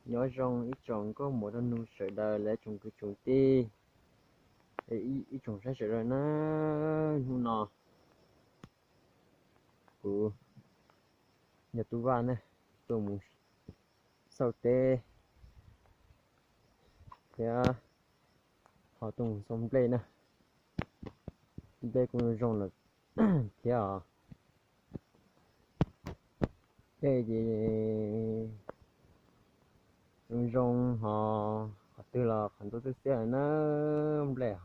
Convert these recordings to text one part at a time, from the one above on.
Nyob zoo ib tsoom nkauj muam nraug nus sawv daws lawv tsoom kwv tsoom tij, ib tsoom saib sawv daws na. Hnub no kuv yog Tub Vaj na, tuaj mus xauj teb thiab ho tuaj mus xauj nplej na. Nplej kuj zoo lawm thiab os. Nplej ces zoo zoo ho, qhov twg los qhov ntau tib xiab na. Nplej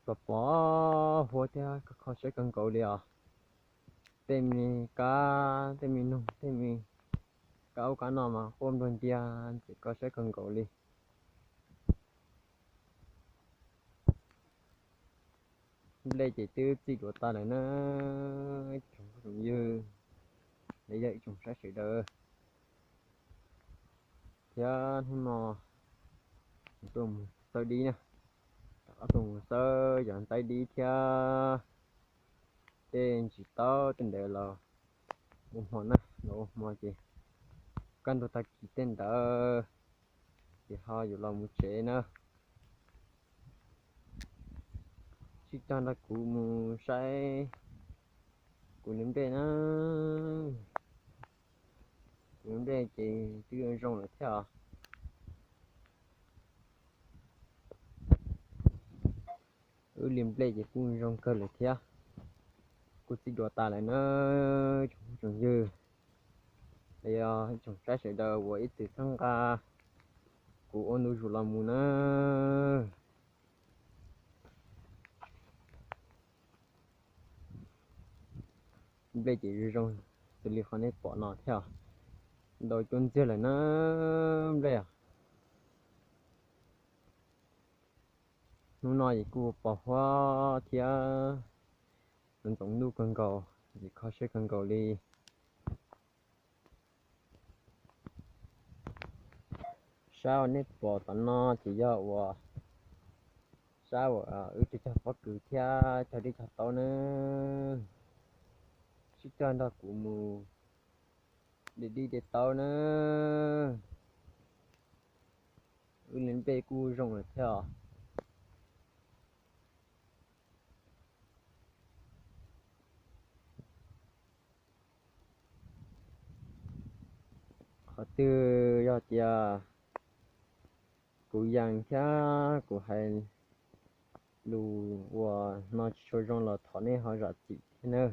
pos pos huab thiab kho siab kawg nkaus li os. Tej me kab, tej me noog, tej me kab ub kab no mas quaj nplawg ntiag, ntxim kho siab kawg nkaus li. Nplej ces twb txij duav tas lawm na, tsoom phooj tsoom ywg, los yog ib tsoom saib sawv daws. Thiab hnub no tuaj mus xawb dib na, rov qab tuaj mus xawb cov ntxaib dib thiab tej ntsis taub tej ntawd los ua hmo na, los ua hmo ces kaj ntug tag kis tej ntawd ces ho yuav los mus tsev na. Sib cog nrog kuv mus saib kuv niag nplej na. Kuv niag nplej ces twb zoo lawm thiab os. Wb li nplej ces kuj zoo kawg lawm thiab, kuj txij duav tas lawm na. Tsoom phooj tsoom ywg, los yog tsoom saib sawv daws uas ib txwm txhawb nqa kuv ua ntu zus los mus na. Nplej ces zoo zoo xws li qhov nej pom no thiab, ntau cuab ntxiag lawm na nplej os. Hnub no ces kuj pos huab thiab ntxoov ntuj kawg nkaus, ntxim kho siab kawg nkaus li. Sab uas nej pom tom no ces yog uas sab uas wb cog pob kws thiab cog dib cog taub na. Sib cog nrog kuv mus de dib de taub na. Wb li nplej kuj zoo lawm thiab os. Qhov twg yog tias kuv yees thiab kuv hais lus uas no tsis tshua zoo los thov nej ho zam txim thiab nawb.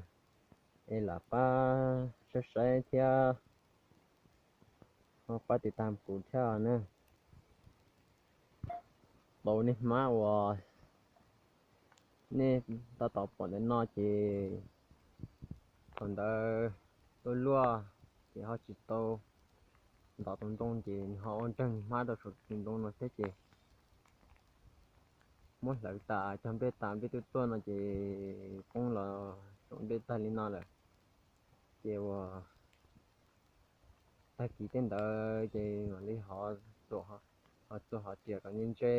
Es lam pab saib saib thiab ho pab tiv tam kuv thiab na. Tau nej hmab uas nej tab tom pom ntawm no ces thaum ntawd tuaj luaj ces ho tsis tau ntov tus ntoo ces nws ho ua nreeg hmab rau saum tus ntoo no thiab ces muab hlawv tas cog nplej tas nplej tuaj tuaj no ces poob los saum nplej tag li no lawm. Ces uas tag kis tej ntawd ces mam li ho txuas ho riam kom ntse ntse,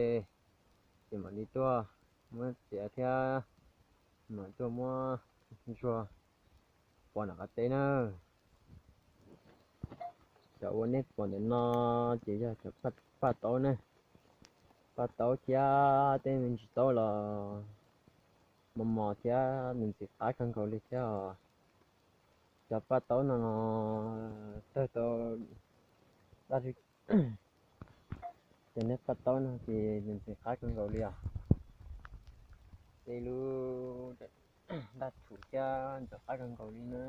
ces mam li tuaj muab txiav thiab mam tuaj muab ntsuag pov nram qab teb na. Cov uas nej pom ntawm no ces yog cov paj taub na, paj taub thiab tej me ntsis taub los mos mos thiab nws ntxim qab kawg nkaus li thiab os. Cov paj taub no tawg tau daj, cov niag paj taub no ces nws ntxim qab kawg nkaus li os. Tej lub daj rhuv thiab ntxim qab kawg nkaus li na.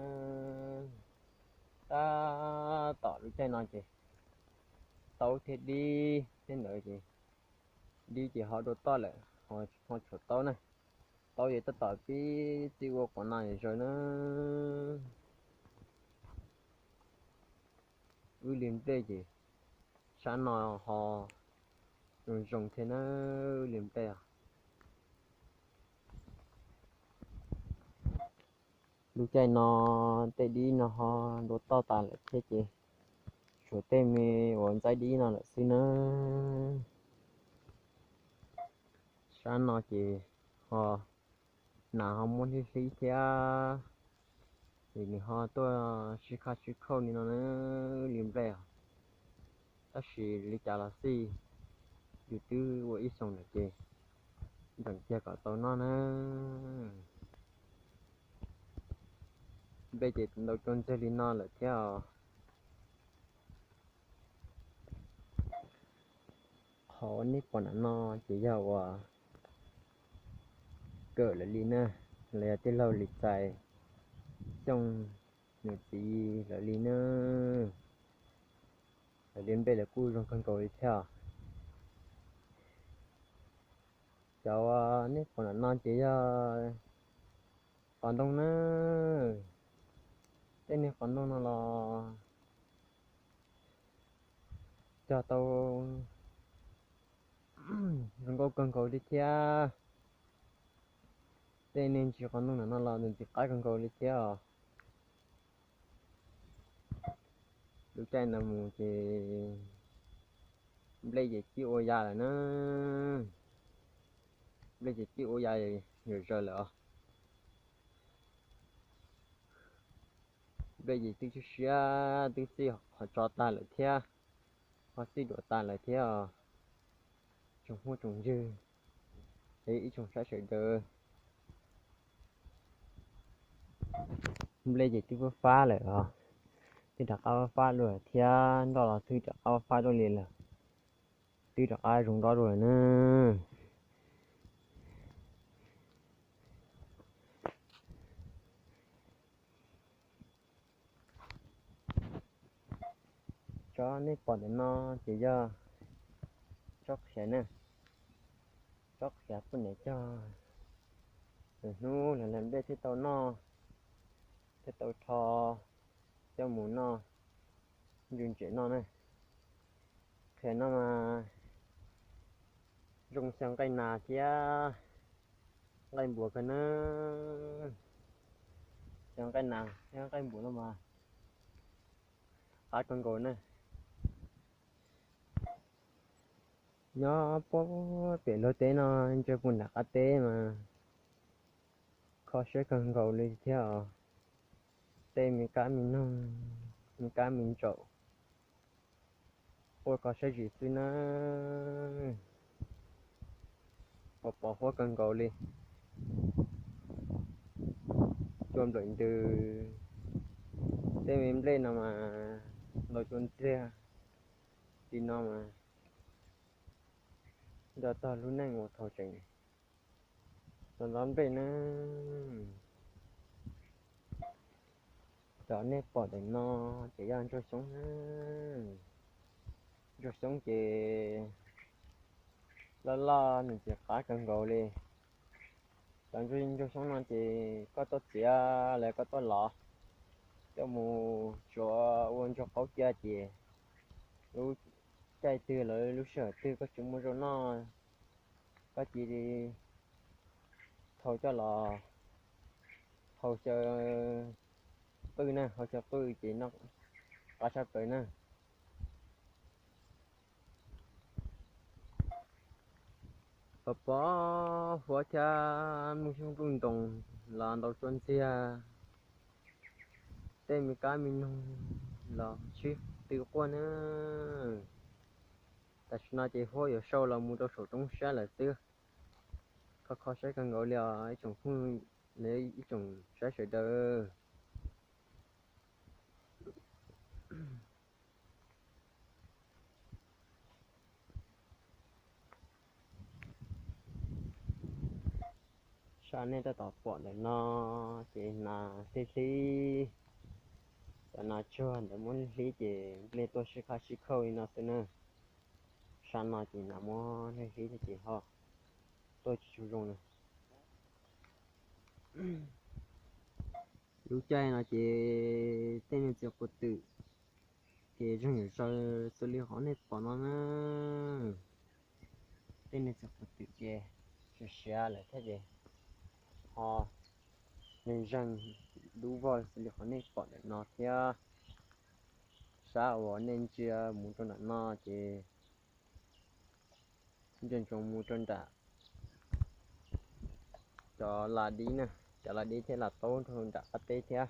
Tab tom lub caij no ces taub thiab dib thiab ntawd ces dib ces ho dua toj lawm, ho tshuav taub na. Taub ces tab tom pib txij ua qhov no zaws na. Wb li nplej ces sab no ho zoo zoo thiab na, wb li nplej os. Lub caij no tej dib no ho dua toj tas lawm thiab ces tshuav tej me uas ntxaib dib no lawm xwb na. Sab no ces ho nas ho muab hlib hlib thiab Ces nws ho tuaj sib khab sib khauj li no na, li nplej os. Tab sis li cas los xij, yus twb ua ib xyoos lawm ces nrog kiag kom tau noj na. Nplej ces ntau tsuag ntxiag li no lawm thiab os. Qhov nej pom ntawm no ces yog uas kawm lawm li na, los yog tij laug Lis Txais Xyooj nws txiv lawv li na. Lawv li nplej lawv kuj zoo kawg nkaus li thiab. Cov uas nej pom ntawm no ces yog qos ntoo na. Tej niag qos ntoo no los cog tau zoo nkauj kawg nkaus li thiab. Tej niag ntsis qos ntoo ntawm no los ntxim qab kawg nkaus li thiab os. Lub caij ntawd mus ces nplej ces cib ua ya lawm na. Nplej ces cib ua ya zom zaws lawm os. Nplej ces twb siab siab twb xij qhov tso tag lawm thiab, qhov xij duav tag lawm thiab os. Tsoom phooj tsoom ywg, ib tsoom saib sawv daws, nplej ces twb fab fab lawm os, twb rov qab fab fab dua thiab, nroj los twb rov qab fab fab dua li lawm, twb rov qab zoo nroj dua lawm na. Tsob nej pom ntawm no ces yog tsob qhiav na, tsob qhiav poj niam cog, lwm hnub lawv nplej thiaj tau noj, thiaj tau rho coj mus noj ntsuj ntsim noj na. Qhiav no mas zoo xyaw nqaij nas thiab nqaij npuas kawg na. Xyaw nqaij nas thiab nqaij npuas no mas qab kawg nkaus na. Nyob puag pem luag teb no ntsia puag nram qab teb mas kho siab kawg nkaus li thiab os. Tej me kab me noog, me kab me ntsaum, quaj kho siab zim xwb na. Pos pos huab kawg nkaus li. Cua nplawm ntws, tej me nplej no mas ntau cua ntiag li no mas nco txog lub neej uas thaum tseem ntxov ntxov nplej na. Cov nej pom ntawm no ces yog ntsuag xyoob na. Ntsuag xyoob ces loj loj nws ces qab kawg nkaus li. Cov ntsuag xyoob no ces koj tuaj txiav los koj tuaj lov coj mus tsuav ua ntsuag qaub cia ces lub caij twg los lub sij hawm twg koj tsis muaj zaub noj, koj cia li thau coj los hau xyaw qwj na, hau xyaw qwj ces noj qab tshaj plaws na. Pos pos huab thiab muaj xyoob nplooj ntoos los ntau tsuag ntxiag, tej me kab me noog los sib tw quaj na. Tam sim no ces huab yuav sau los mus rau saum roob siab lawm xwb. Kho kho siab kawg nkaus li os ib tsoom phooj, ib tsoom saib sawv daws. Sab nej tab tom pom ntawm no ces nas hlib hlib, cov nas tsuag ntawd muab hlib hlib ces nplej tuaj sib khab sib khauj li no xwb na. Sab no ces nas muab hlib hlib ces ho tuaj tsis tshua zoo na. Lub caij no ces tej niag txiv quav twm ces zeeg zom zaws xws li qhov nej pom no na. Tej niag txiv quav twm ces siav siav lawm thiab ces ho zeeg zeeg dub vog xws li qhov nej pom ntawm no thiab. Sab uas nej ntsia mus rau nram no ces ntsia ntsoov mus rau nram cov las dib na, cov las dib thiab las taub rau nram qab teb thiab.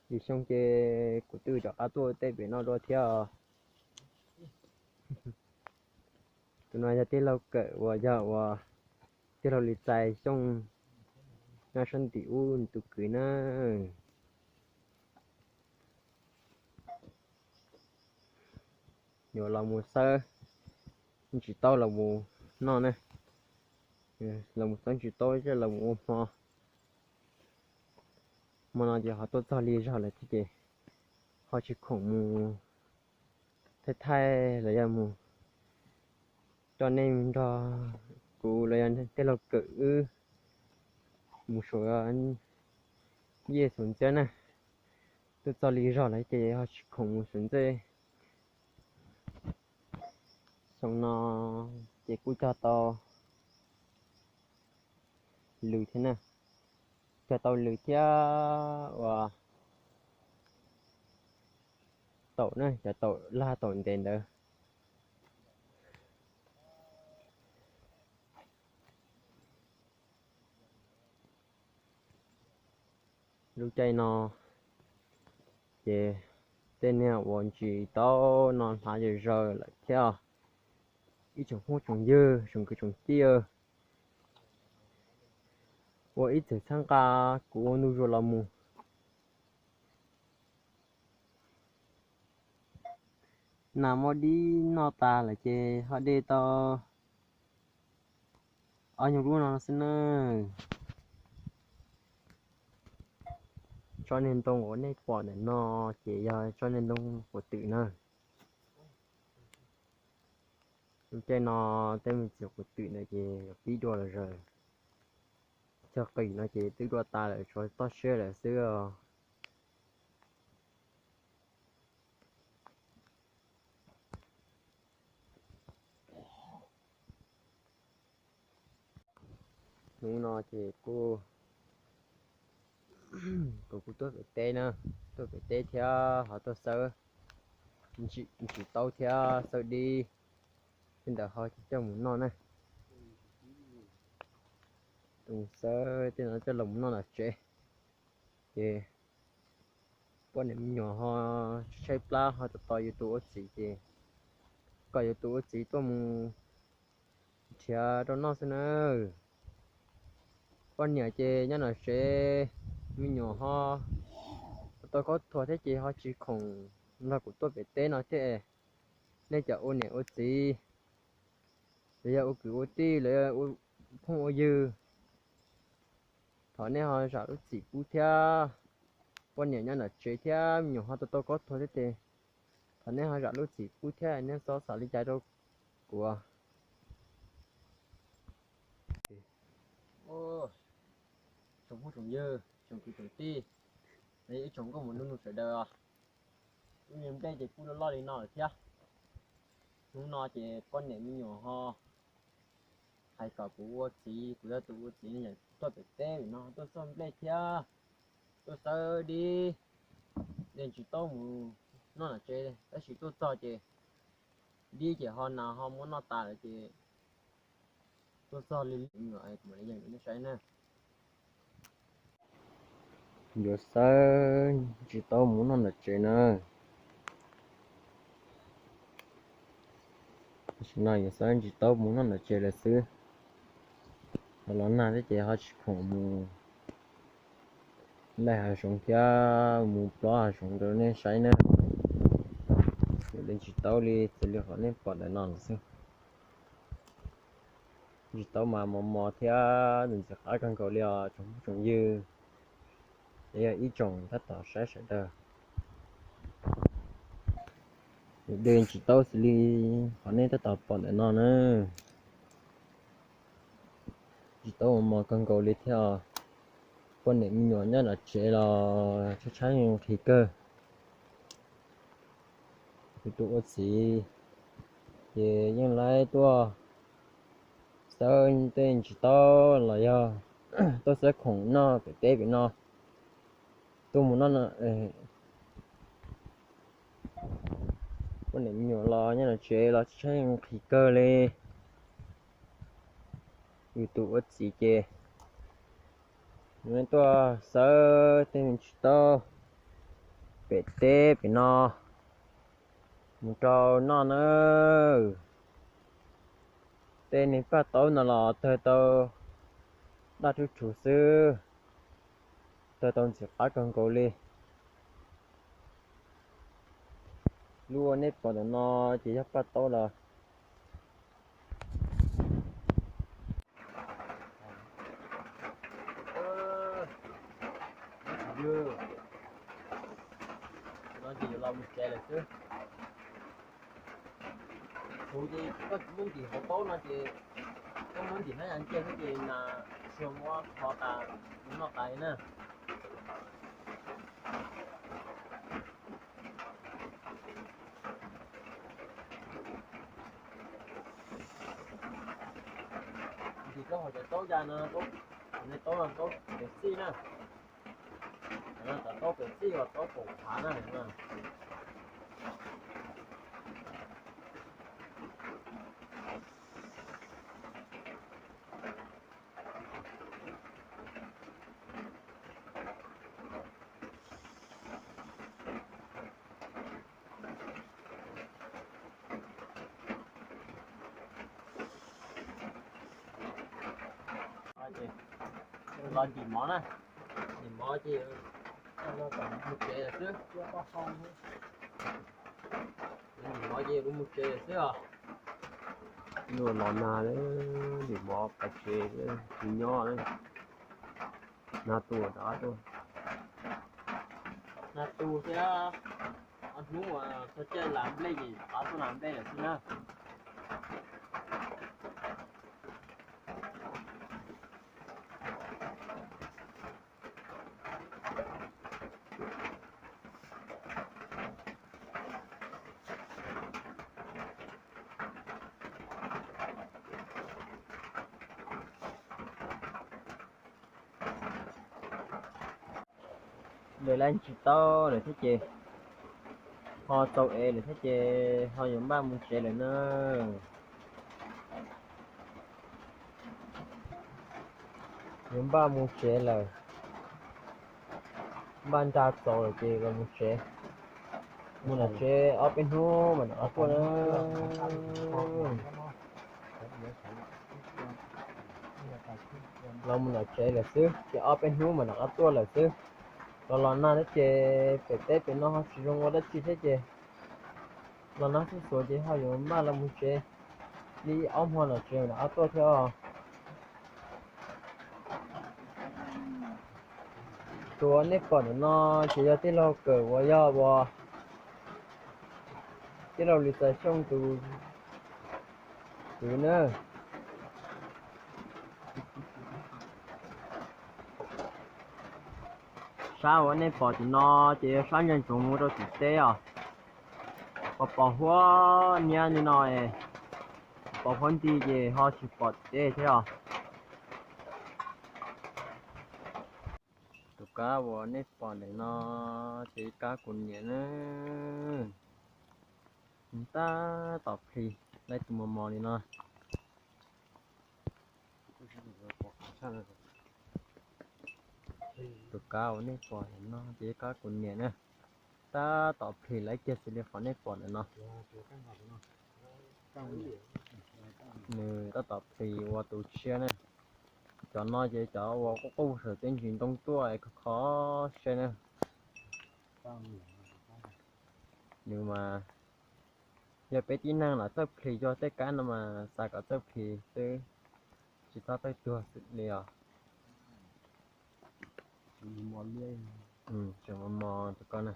Lwm xyoo ces kuv twb rov qab tuaj tej pem no dua thiab os. Tus no yog tij laug Kawm uas yog uas tij laug Lis Txais Xyooj nyob sab ntim ub tus kwv na. Yuav los mus xawb ntsis taub los mus noj na. Los mus xawb ntsis taub los mus ua hmo. Hmo no ces ho tuaj txog lig zog lawm thiab ces ho tsis khoom mus thaij thaij los yog mus coj nej nrog kuv los yog tij laug Kawm wb mus suav yej suav ntxhiab na. Tuaj txog lig zog lawm ces ho tsis khoom mus suav ntxhiab. Xyoo no ces kuj cog tau lws thiab na, cog tau lws thiab uas taum na, cov taum laj taum ntev ntawd. Lub caij no ces tej niag uas ntsis taub no hlav zom zaws lawm thiab. Ib tsoom phooj tsoom ywg tsoom kwv tsoom tij, ua ib txwm txhawb nqa kuv ua ntu zus los mus. Nas muab dib noj tas lawm ces ho de tau ob nyuag lub no xwb na. Tsob niag ntoo uas nej pom ntawm no ces yog tsob niag ntoo quav twm na. Lub caij no tej me txiv quav twm ntawd ces yuav pib dua lawm zaws. Cog qis no ces twb dua tas lawm, tshuav toj siab lawm xwb os. Hnub no ces kuv kuj tuaj pem teb na, tuaj pem teb thiab ho tuaj xawb ntsis taub thiab xawb dib, li ntawd ho coj mus noj na. Tus xawb tej no coj los noj tom tsev, ces poj niam me nyuam ho tshaib plab ho tos tos yus tus ua txiv ces kom yus tus ua txiv tuaj mus nrhiav rau noj xwb na. Poj niam ces nyob tom tsev, me nyuam ho tau khob thuas thiab ces ho tsis khoom nrog kuv tuaj pem teb no thiab. Nej cov ua niam ua txiv los yog ua kwv ua tij los yog ua phooj ua ywg, thov nej ho zam lub txim pub thiab. Poj niam nyob tom tsev thiab me nyuam ho tau tau khob thuas thiab ces thov nej ho zam lub txim pub thiab, nej txhob xav li cas rau kuv. Tsoom phooj tsoom ywg tsoom kwv tsoom tij, ib tsoom nkauj muam nus nus sawv daws, lub niag nplej ces kuj loj loj li no lawm thiab. Hnub no ces poj niam me nyuam ho hais kom kuv ua txiv, kuv yog tus ua txiv no tuaj pem teb vim no tuaj txog nplej thiab tuaj xawb dib, de ntsis taub mus noj tom tsev, tab sis tuaj txog ces dib ces ho nas ho muab noj tas lawm ces tuaj txog li me nyuam nej saib na. Yuav xawb ntsis taub mus noj tom tsev na. Tam sim no yuav xawb ntsis taub mus noj tom tsev lawm xwb. Ho los nag thiab ces ho tsis khoom mus laij hav zoov thiab mus plob hav zoov rau nej saib na. Yuav de ntsis taub li txawm li qhov nej pom ntawm no lawm xwb. Ntsis taub mas mos mos thiab ntxim qab kawg nkaus li os tsoom phooj tsoom ywg, yog ib tsoom tab tom saib sawv daws. Yuav de ntsis taub xws li qhov nej tab tom pom ntawm no na. Ntsis taub mos mos kawg nkaus li thiab os. Poj niam me nyuam nyob tom tsev los tshaib tshaib nqhis kawg. Kuv tus ua txiv ces yeej laib tuaj xawb tej ntsis taub los yog tuaj xawb khoom noj pem teb pem no. Tuaj mus noj, poj niam me nyuam los nyob tom tsev los tshaib tshaib nqhis kawg li. Yus tus ua txiv ces tuaj xawb tej ntsis taub pem teb pem no mus rau noj na. Tej neeg paj taub no los tawg tau daj rhuv rhuv xwb, tawg tau ntxim qab kawg nkaus li. Lub uas nej pom ntawm no ces yog paj taub los. No ces yuav los mus tsev lawm xwb. Thaum ces koj tsis muab ntim hauv paub no ces koj muab ntim hnab ya ncej xwb ces nas tsuag muab kho tas, noj tas li na. Ntim rau hauv cov taub ya no, taub, nej taub no taub pem xij na. Cov taub pem xij uas taub pom phav na. Los ntim mov na, ntim mov ces mus tsev lawm xwb. Ntim mov ces mus tsev lawm xwb os. Luag los nag, ntim mov pais tsev, tsis nyob, nag tu rov qab tuaj. Nag tu thiab, ob hnub uas txog caij las nplej ces rov qab tuaj las nplej lawm xwb na. Lawv laib tsis tau lawm thiab ces ho txaus ev lawm thiab ces ho yuav npaj mus tsev lawm na. Yuav npaj mus tsev lawm. Npaj nra txaus lawm ces los mus tsev. Mus nram tsev ob peb hnub mas nram qab tuaj na. Los mus nram tsev lawm xwb ces ob peb hnub mas nram qab tuaj lawm xwb. Los los nag thiab ces pem teb pem no ho tsis zoo ua dab tsi thiab ces los nag xuj xuav ces ho yuav npaj los mus tsev li ob hmo nram tsev nram qab tuaj thiab os. Tus uas nej pom ntawm no ces yog tij laug Kawm uas yog uas tij laug Lis Xais Xyooj tus kwv na. Sab uas nej pom tim no ces yog sab ntsia ntsoov mus rau tim teb os. Pos pos huab niab li no, pos huab nti ces ho tsis pom teb thiab os. Tus kab uas nej pom ntawm no ces ib kab kuv niam na, tab tom plhis laib tus mos mos li no. Tus kab uas nej pom ntawm no ces ib kab kuv niam na, tab tom plhis laib kiag xws li qhov nej pom ntawm no. Nws tab tom plhis ua tus tshiab na. Cov no ces cov uas quaj quaj saum tej ntsis ntoo tuaj es kho kho siab na. Nws mas yog peb tib neeg los txawj plhis, yog tej kab no mas xav kom txawj plhis xwb, tsis txhob txawj tuag xwb li os. Tseem mos mos tus ko na.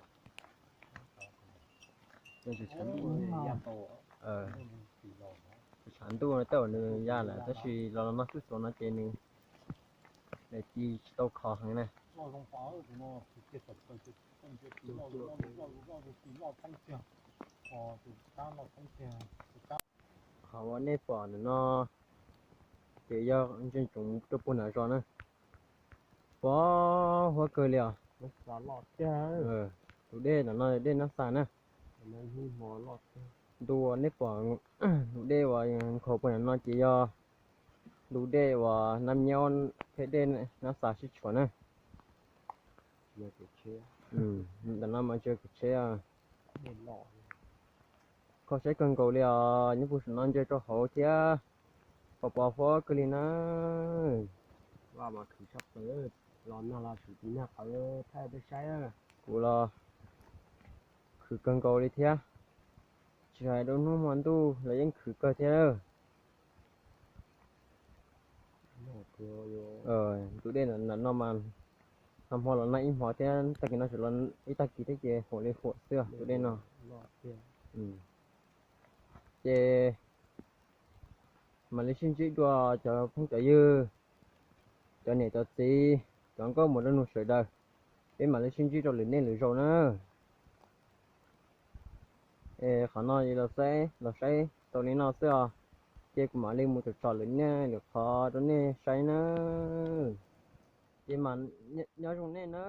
Tshav ntuj no tej zaum nws ya lawm tab sis los los nag xuj xuav no ces nws ci tsis tau khov heev na. Qhov uas nej pom ntawm no ces yog ntsia ntsoov rau puag nram zos na. Pos huab kawg li os. Tus dej ntawm no dej Nab Xas na. Ntu uas nej pom tus dej uas nkhaus puag nram no ces yog ntu dej uas Nab Nyob thiab dej Nab Xas sib tshuam na. Ntawm no mas ntsia kuv tsheb, kho siab kawg nkaus li os, nyob puag saum no ntsia rau hauv thiab, pos pos huab kawg li na. Vaj mas khwv tshaj plaws, los nag los tsis tiv nag qhov thaij peb saib. Kuv los khwv kawg nkaus li thiab, tsis hais rau hnub hmo ntuj los yeej khwv kawg thiab. Tus dej no mas nag hmo los nag ib hmo thiab, tag kis no tseem los ib tag kis thiab ces huam li huam xwb tus dej no. Ces mam li sib ntsib dua cov phooj cov ywg, cov niam cov txiv, cov nkauj muam nraug nus sawv daws, peb mam li sib ntsib rau lwm niaj lwm zaus na. Es qhov no los saib, los saib tau li no xwb os, ces kuv mam li mus tsom tsom lwm niaj lwm qhov rau nej saib na. Ces mam nyob zoo nej na.